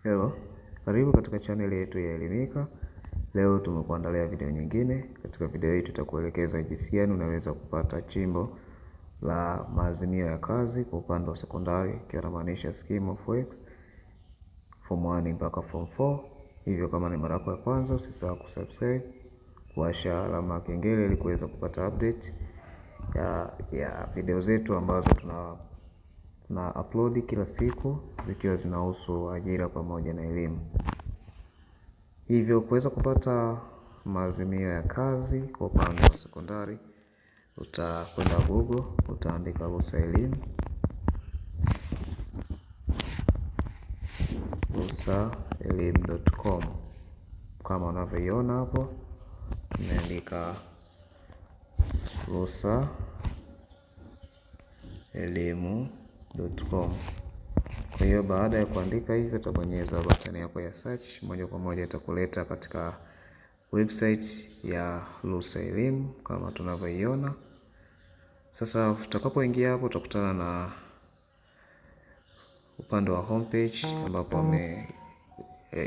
Hello, karibu katika channel yetu ya Elimika. Leo tumekuandalia video nyingine. Katika video hii tutakuelekeza jinsi gani unaweza kupata chimbo la maazimio ya kazi kwa upande wa sekondari, ikiwa inamaanisha scheme of works form 1 mpaka form 4. Hivyo kama ni mara yako ya kwanza, usisahau kusubscribe, kuwasha alama ya kengele ili kuweza kupata update ya video zetu ambazo tuna upload kila siku zikiwa zinahusu ajira pamoja na elimu. Hivyo kuweza kupata maazimio ya kazi kwa upande wa sekondari, utakwenda Google, utaandika Lusa Elimu, lusaelimu.com kama unavyoiona hapo, tumeandika lusaelimu.com. Kwa hiyo baada ya kuandika hivyo, utabonyeza button yako ya search, moja kwa moja itakuleta katika website ya Lusa Elimu kama tunavyoiona. Sasa utakapoingia hapo utakutana na upande wa homepage ambapo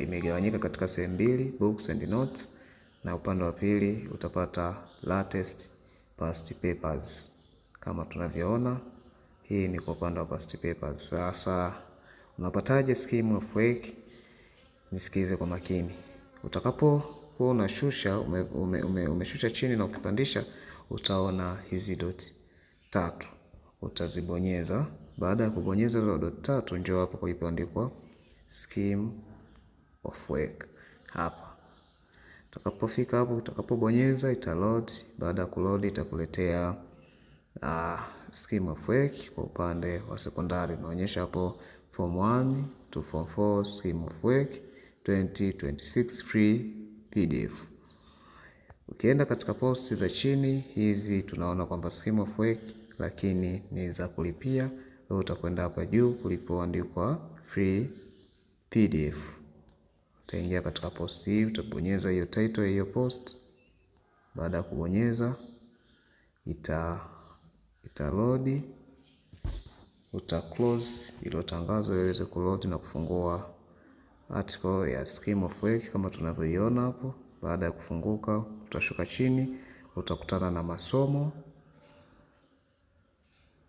imegawanyika katika sehemu mbili, books and notes, na upande wa pili utapata latest past papers kama tunavyoona. Hii ni kwa upande wa past papers. Sasa unapataje scheme of work? Nisikize kwa makini. Utakapokuwa unashusha umeshusha chini na ukipandisha, utaona hizi dot tatu, utazibonyeza. Baada ya kubonyeza hizo dot tatu, njoo hapo kulipoandikwa scheme of work hapa. Utakapofika hapo, utakapobonyeza ita load. Baada ya kuload itakuletea scheme of work kwa upande wa sekondari, inaonyesha hapo form 1 to form 4 scheme of work 2026 free PDF. Ukienda katika posti za chini hizi tunaona kwamba scheme of work lakini ni za kulipia. Wewe utakwenda hapa juu kulipoandikwa free PDF. Utaingia katika post hii, utabonyeza hiyo title ya hiyo post. Baada ya kubonyeza ita load, uta close ilo tangazo iweze kuload na kufungua article ya scheme of work kama tunavyoiona hapo. Baada ya kufunguka, utashuka chini, utakutana na masomo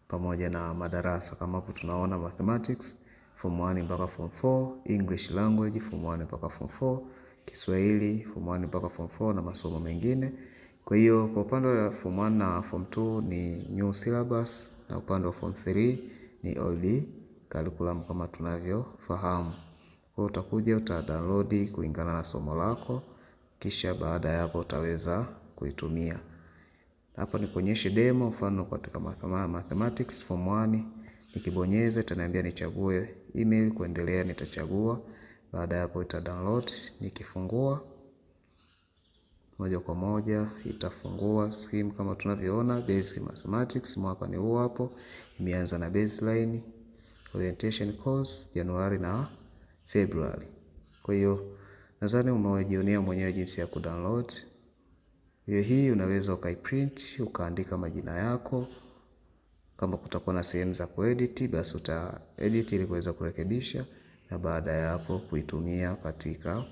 pamoja na madarasa kama hapo tunaona mathematics form 1 mpaka form 4, English language form 1 mpaka form 4, Kiswahili form 1 mpaka form 4 na masomo mengine. Kwa hiyo kwa upande wa form 1 na form 2 ni new syllabus na upande wa form 3 ni old curriculum kama tunavyofahamu. Kwa hiyo utakuja uta download kulingana na somo lako, kisha baada ya hapo utaweza kuitumia. Hapa nikuonyeshe demo, mfano katika mathematics form 1 nikibonyeza itaniambia nichague email, kuendelea nitachagua. Baada ya hapo ita download, nikifungua moja kwa moja itafungua scheme kama tunavyoona, basic mathematics mwaka ni huu hapo, imeanza na baseline orientation course Januari na February. Kwa hiyo nadhani umejionea mwenyewe jinsi ya kudownload. Hiyo hii unaweza ukaiprint ukaandika majina yako. Kama kutakuwa na sehemu za kuedit, basi uta edit ili kuweza kurekebisha, na baada ya hapo kuitumia katika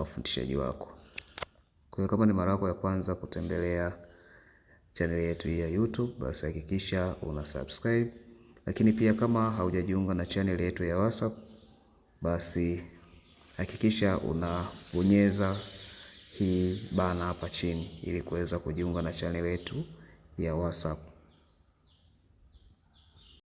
ufundishaji wako. Kwa hiyo kama ni mara yako ya kwanza kutembelea channel yetu hii ya YouTube, basi hakikisha una subscribe. Lakini pia kama haujajiunga na channel yetu ya WhatsApp, basi hakikisha unabonyeza hii bana hapa chini ili kuweza kujiunga na channel yetu ya WhatsApp.